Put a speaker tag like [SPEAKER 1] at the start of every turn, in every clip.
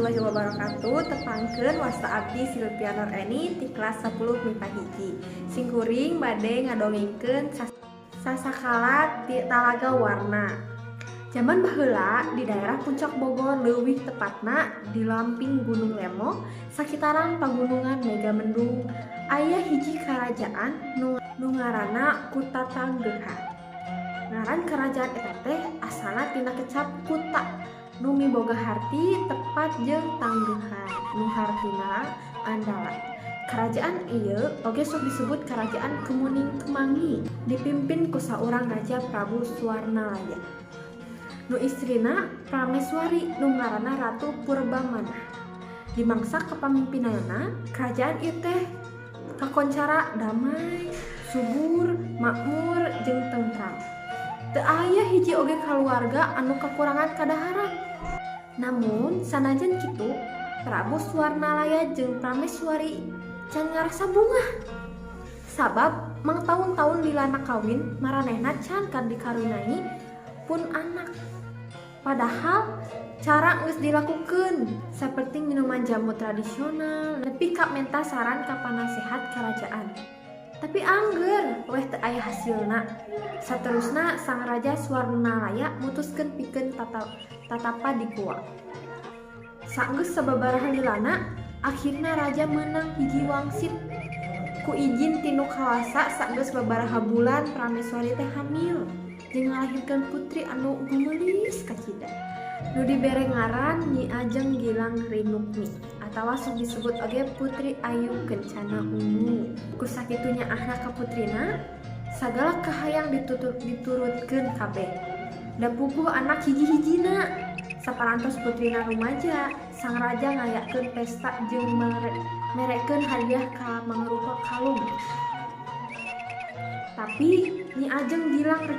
[SPEAKER 1] Warahmatullahi wabarakatuh. Tepangkeun, wasta abdi Silvia Nur Eni ti kelas 10 MIPA 1. Simkuring bade ngadongengkeun sasakala ti Talaga Warna. Zaman baheula di daerah Puncak Bogor, leuwih tepatna di lamping Gunung Lemo, sakitaran Pagunungan Megamendung, aya hiji karajaan nu ngaranna Kutatanggeuhan. Ngaran kerajaan eta teh asalna tina kecap kuta nu miboga harti tepat jeung tanggeuhan nu hartina andalan. Kerajaan ieu oge sok disebut Kerajaan Kemuning Kemangi, dipimpin ku saurang raja, Prabu Suwarnalaya. Nu istrina Prameswari nu ngaranna Ratu Purbamanah. Di mangsa kepamimpinanana, kerajaan ieu teh kakoncara damai, subur, makmur jeung tentram. Teu aya hiji oge kaluarga anu kakurangan kadaharan. Namun sanajan kitu, Prabu Suwarnalaya jeung Prameswari can ngarasa bungah. Sabab mangtaun-taun lilana kawin, maranehna can kan dikaruniai pun anak. Padahal cara geus dilakukeun seperti minuman jamu tradisional nepi ka menta saran ka panasehat kerajaan. Tapi angger weh teu aya hasilna. Saterusna sang raja Suwarnalaya mutuskeun pikeun tatapa di goa. Saenggeus sababaraha lilana, akhirna raja meunang hiji wangsit. Ku izin ti Nu Kawasa, saenggeus babaraha bulan Prameswari teh hamil jeung ngalahirkeun putri anu gumeulis kacida. Nu dibere ngaran Nyi Ajeng Gilang Rinukmi atawa sok disebut oge Putri Ayu Kencana Ungu. Ku sakitu nyaahna ka putrina, sagala kahayang diturutkeun kabeh. Da puguh anak hiji-hijina. Saparantos putrina rumaja, sang raja ngayakeun pesta jeung merekeun hadiah ka mangrupa kalung. Tapi Nyi Ajeng Gilang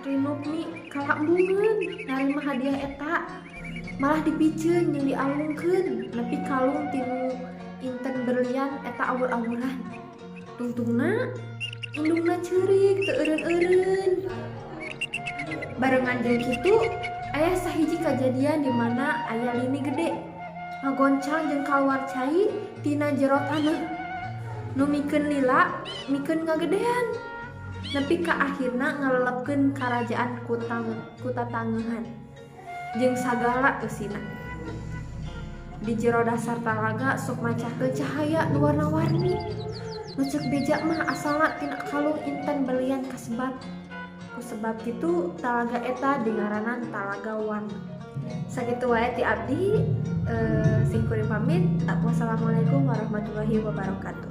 [SPEAKER 1] Rinukmi kalah embungeun narima hadiah eta. Malah dipiceun jeung dialungkeun nepi kalung tinu inten berlian eta awur-awuran. Tungtungna indungna ceurik teu eureun-eureun. Barengan jeung kitu, aya sahiji kajadian di mana aya lini gede ngagoncang jeung kaluar cai tina jero taneuh nu mikeun lila, mikeun ngagedean nepi ka akhirna ngalelepkeun karajaan Kutatanggeuhan jeung sagala eusina. Di jero dasar talaga sok mancarkeun cahaya nu warna-warni. Nu ceuk beja mah asalna tina kalung inten berlian kasebat. Ku sebab kitu talaga eta dingaranan Talaga Warna. Sakitu wae ti abdi, simkuring pamit. Wassalamualaikum warahmatullahi wabarakatuh.